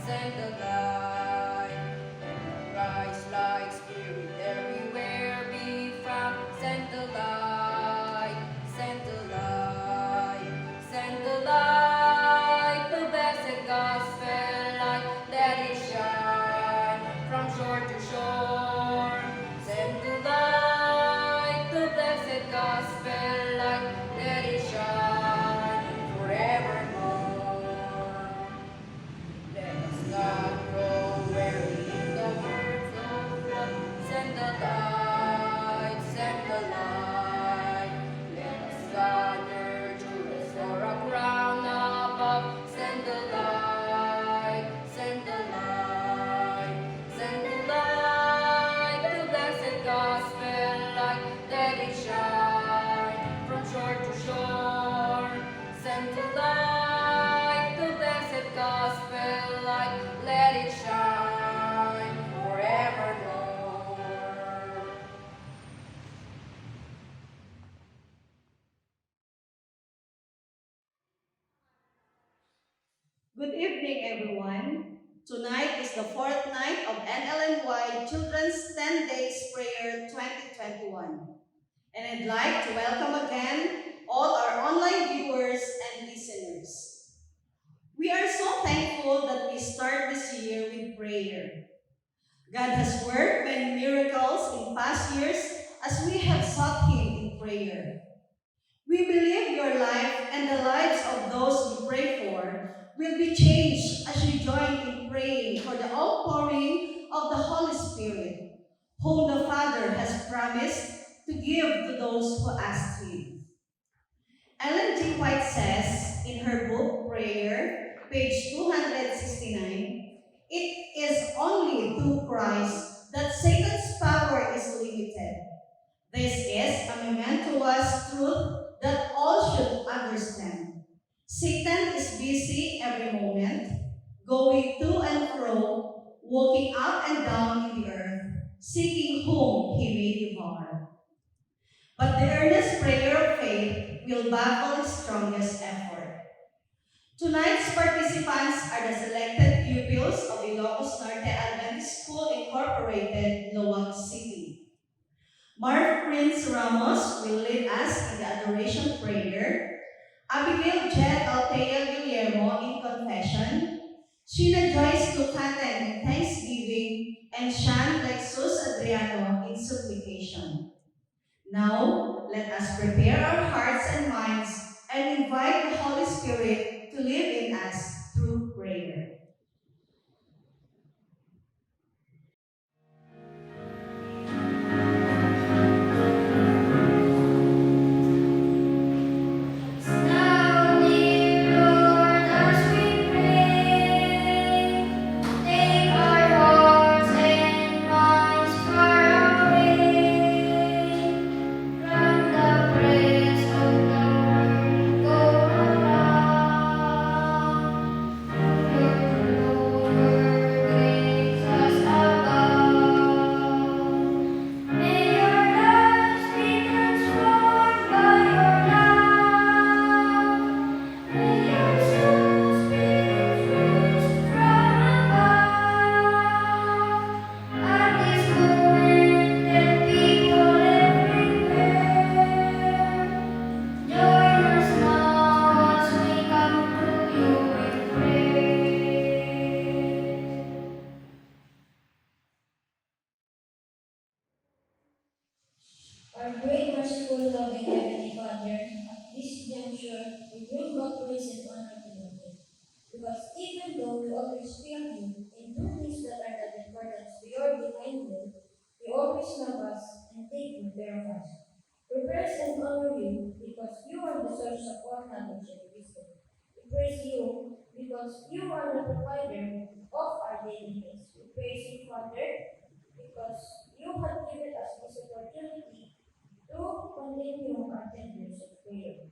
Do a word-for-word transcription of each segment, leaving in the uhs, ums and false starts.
Send the light, let the Christ-like spirit everywhere be found. Send the light, send the light, send the light, the blessed gospel light, let it shine from shore to shore. Send the light, the blessed gospel light, let it shine forevermore. Let us not grow weary in the work of love. Send the light, send the light. Let us gather to restore a crown above. Send the light, send the light, send the light. The blessed gospel light, let it shine from shore to shore. Send the light, the blessed gospel light, let it shine forevermore. Good evening, everyone. Tonight is the fourth night of N L M Y Children's ten Days Prayer twenty twenty-one. And I'd like to welcome again all our online viewers and listeners. We are so thankful that we start this year with prayer. God has worked many miracles in past years as we have sought Him in prayer. We believe your life and the lives of those you pray for will be changed as you join in praying for the outpouring of the Holy Spirit, whom the Father has promised to give to those who ask Him. Ellen G. White says in her book Prayer, page two hundred sixty-nine, "It is only through Christ that Satan's power is limited. This is a momentous truth that all should understand. Satan is busy every moment, going to and fro, walking up and down in the earth, seeking whom he may devour." But the earnest prayer of faith will baffle its strongest effort. Tonight's participants are the selected pupils of Ilocos Norte Adventist School Incorporated, Loac City. Marv Prince Ramos will lead us in the adoration prayer, Abigail Jet Altea Guillermo in confession, Sheena Joyce Tucaten in thanksgiving, and Shan Lexus Adriano in supplication. Now, let us prepare our hearts and minds and invite the Holy Spirit to live in us through prayer. Now, dear Lord, as we pray, take our hearts and minds far away from the press of the world, go around. Your glory greets us above. May our lives be transformed by your love. May our souls be refreshed from above. At this moment, let people everywhere join us now as we come to you in prayer. Our great, merciful, loving Heavenly Father, at this juncture, we bring back praise and honor to your name. Because even though we always fail you and do things that are not in accordance to your divine will, you always love us and take good care of us. We praise and honor you because you are the source of all knowledge and wisdom. We praise you because you are the provider of our daily needs. We praise you, Father, because you have given us this opportunity to continue our ten years of prayer.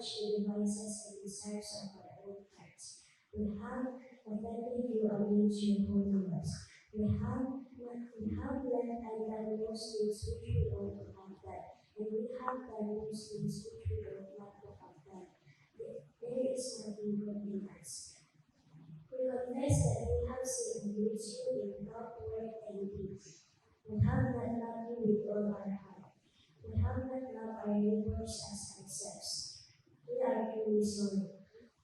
the vices and desires of our own hearts. We have offended you against your holiness. We have, we have left undone those things which we ought to have done, and we have done those things which we ought not to have done. There is nothing good in us. We confess that we have sinned against you in thought, word, and deed. We have not loved you with all our heart. We have not loved our neighbors as ourselves. We are truly sorry.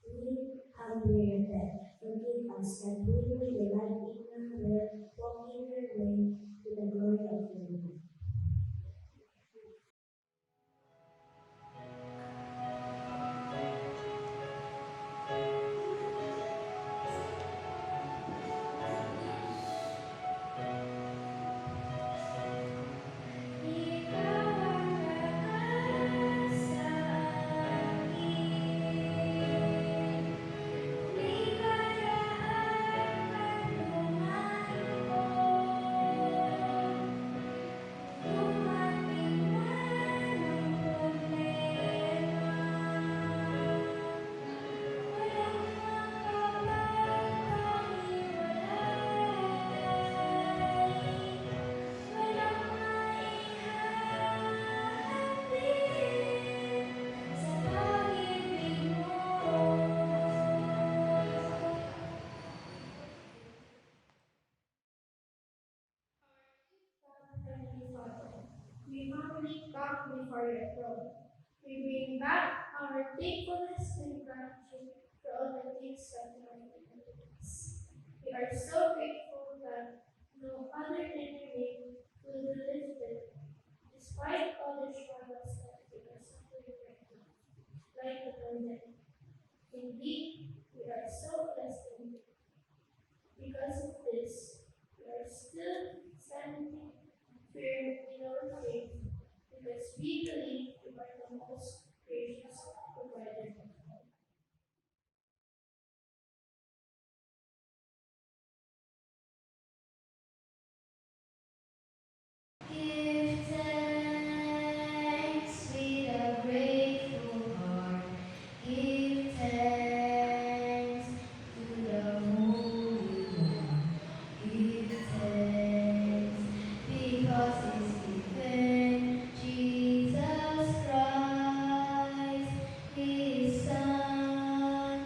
We humbly repent. Forgive us that we may delight in your will, walk in your way, to the glory of your name. Our good God, Heavenly Father, we humbly come before your throne. We bring back our thankfulness and gratitude for all the things that you have done for us. We are so grateful that no other enemy will be lifted, despite all the struggles that we are suffering right now, like the pandemic. Indeed, we are so blessed and grateful. Because of this, we are still standing firm in our faith, because we believe you are the most gracious provider of all. Give thanks with a grateful heart. Give thanks to the Holy One. Give thanks because He's given Jesus Christ, His Son.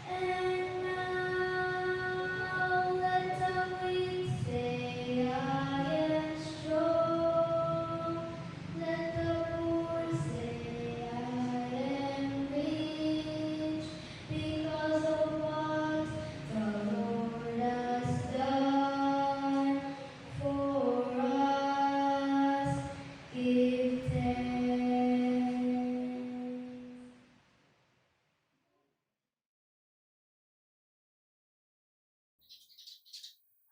And now let the weak say, "I am strong." Let the poor say, "I am rich," because of what the Lord has done for us. Give thanks.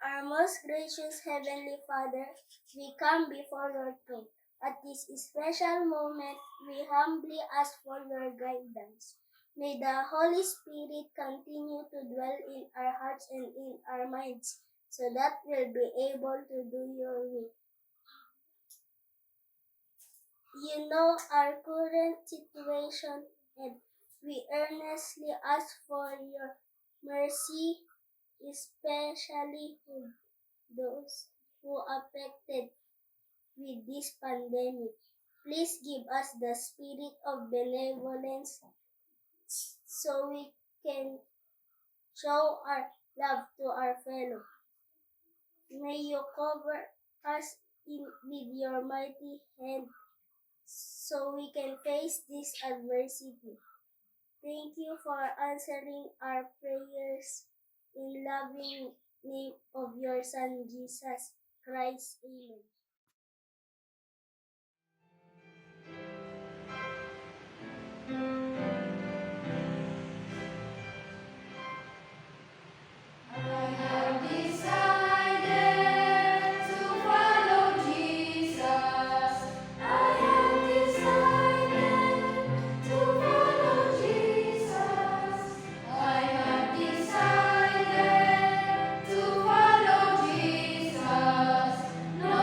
Our most gracious Heavenly Father, we come before your throne. At this special moment, we humbly ask for your guidance. May the Holy Spirit continue to dwell in our hearts and in our minds, so that we'll be able to do your will. You know our current situation, and we earnestly ask for your mercy, especially to those who affected with this pandemic. Please give us the spirit of benevolence so we can show our love to our fellow. May you cover us in, with your mighty hand so we can face this adversity. Thank you for answering our prayers in loving name of your Son, Jesus Christ. Amen. I have decided to follow Jesus. I have decided to follow Jesus. I have decided to follow Jesus. No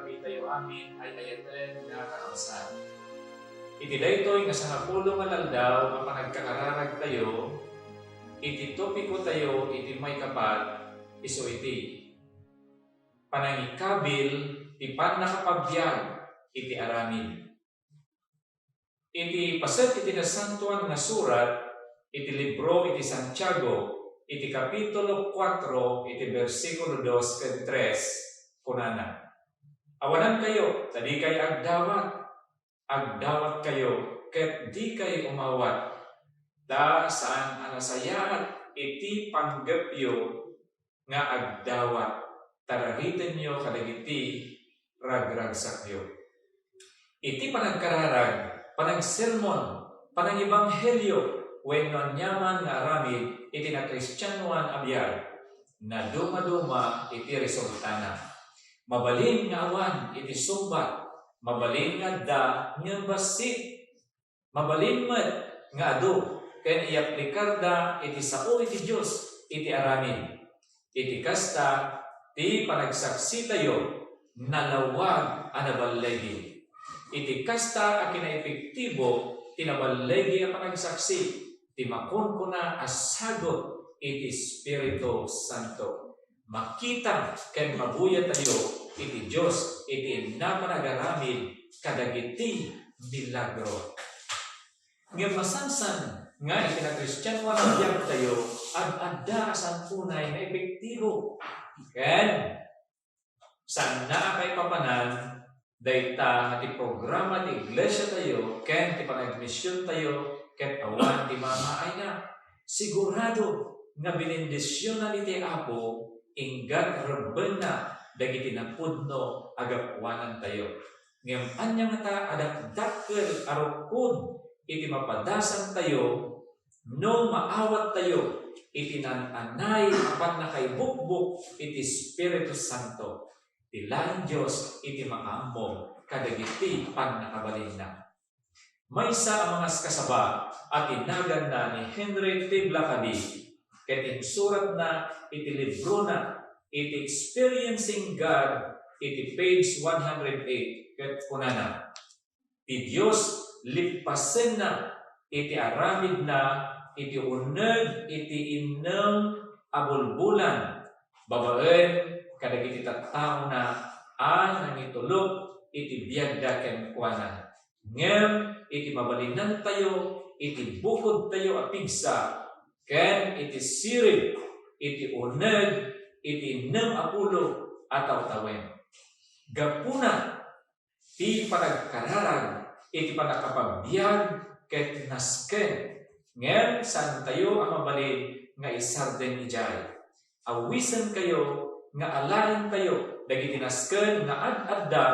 Itayo amin ay ayaten nga kakabsat. Iti daytoy nga sangapulo nga aldaw nga panagkakararagtayo, iti topikotayo iti maikapat isu iti panangikabil ti pannakapabiag iti aramid. Iti paset iti Nasantoan nga Surat iti libro iti Santiago, iti kapitulo kuatro, iti bersikulo dos ken tres, kunana, "Awanankayo, ta dikay agdawat. Agdawatkayo, ket dikay umawat. Ta saan a nasayaat iti panggepyo nga agdawat, ta raritenyo kadagiti ragragsakyo." Iti panagkararag, panagsermon, panangibanghelio, wenno aniaman nga aramid iti nakristianoan a biag, nadumaduma iti resultana. Mabalin nga awan iti sungbat, mabalin nga adda ngem bassit. Mabalin met nga adu ken iyaplikarda iti sao iti Dios iti aramid. Iti kasta, ti panagsaksitayo nalawag a naballigi. Iti kasta a kinaepektibo ti naballigi a panagsaksi, ti makunkuna a sagut iti Espiritu Santo. Makita ken mabuyatayo iti Dios iti inna panagaramid kadagiti milagro. Ngem masansan nga iti nakristianoan a biagtayo, ad-adda a saan unay nga epektibo. Ken saanna a kaipapanan dayta nga ti programa ti iglesiatayo ken ti panagmisiontayo ket awan ti mamaayna. Sigurado nga binendisionan iti Apo, inggan rebbenna dagiti napudno a gapuanantayo. Ngem ania ngata a dakdakkel a rukkod iti mapadasantayo no maawattayo iti naan-anay a pannakaibukbok iti Espiritu Santo, ti laeng Dios iti makaammo kadagiti pannakabalinna. Maysa a mangaskasaba a ti naganna ni Henry T. Blackaby, ket insuratna iti librona iti Experiencing God iti page one hundred eight, ket kunana, "Ti Dios lippasenna iti aramidna iti uneg iti innem a bulbulan babaen kadagiti tattaona a nangitulok iti biagda kenkuana. Ngem iti mabalinantayo iti bukodtayo a pigsa ken iti sirib iti uneg iti nem a pulo a tawtawen." Gapuna ti panagkararag iti pannakapabiag ket nasken, ngem saantayo a mabalin nga isardeng idiay. Awisenkayo nga alaentayo dagiti nasken nga ad-adda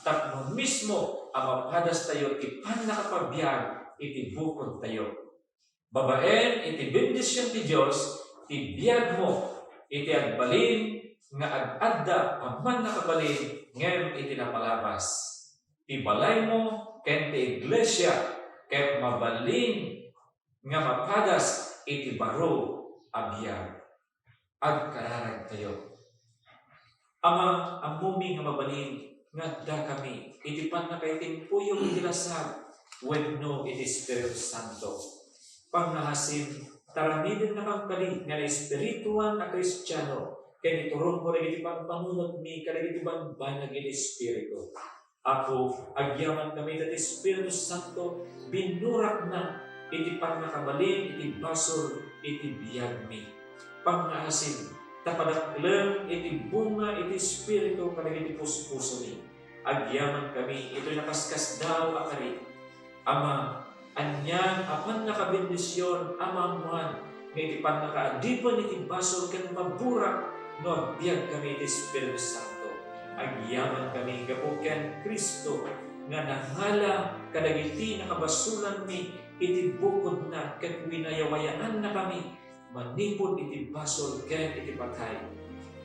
tapno mismo a mapadastayo ti pannakapabiag iti bukodtayo. Babaen iti bendision ti Dios, ti biagmo iti agbalin nga ad-adda a mannakabalin ngem iti napalabas. Ti balaymo ken ti iglesia ket mabalin nga mapadas iti baro a biag. Agkararagtayo. Ama, ammomi nga mabalin nga addakami iti pannakaitimpuyom iti lasag wenno iti Espiritu Santo. Pangngaasim, ta aramidennakam kadi nga naespirituan a Kristiano, ken iturongko dagiti pampanunotmi kadagiti bambanag iti Espiritu. Apo, agyamankami iti Espiritu Santo, binnurakna iti pannakabalin iti basol iti biagmi. Pangngaasim, ta padaklem iti bunga iti Espiritu kadagiti puspusomi. Agyamankami iti nakaskasdaaw a kari. Ama, anian a pannakabendision a maammoan nga iti pannakaadipen iti basol ken maburak no agbiagkami iti Espiritu Santo. Agyamankami gapu ken Cristo nga nangala kadagiti nakabasolanmi iti bukodna ket winayawayaannakami manipud iti basol ken iti patay.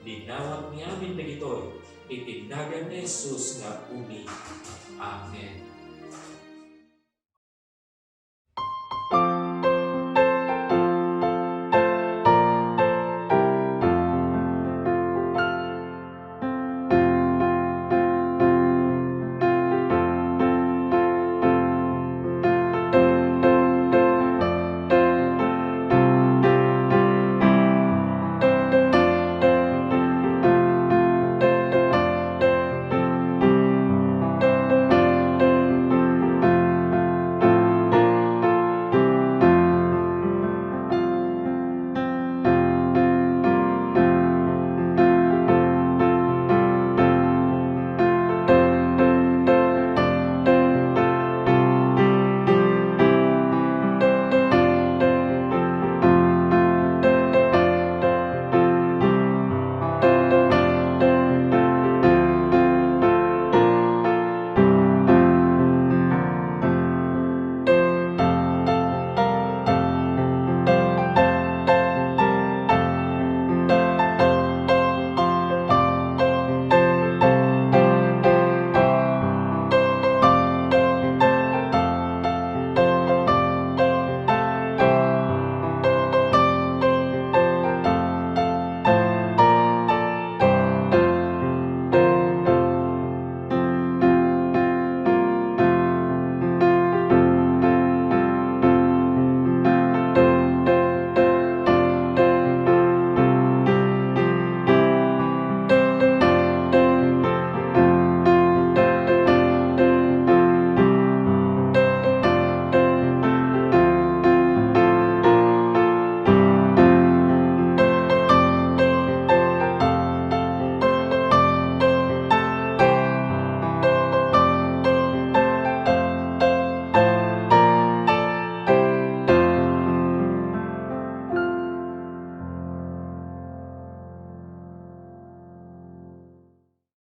Linawatmi amin dagitoy iti nagan ni Jesus nga Apomi. Amen.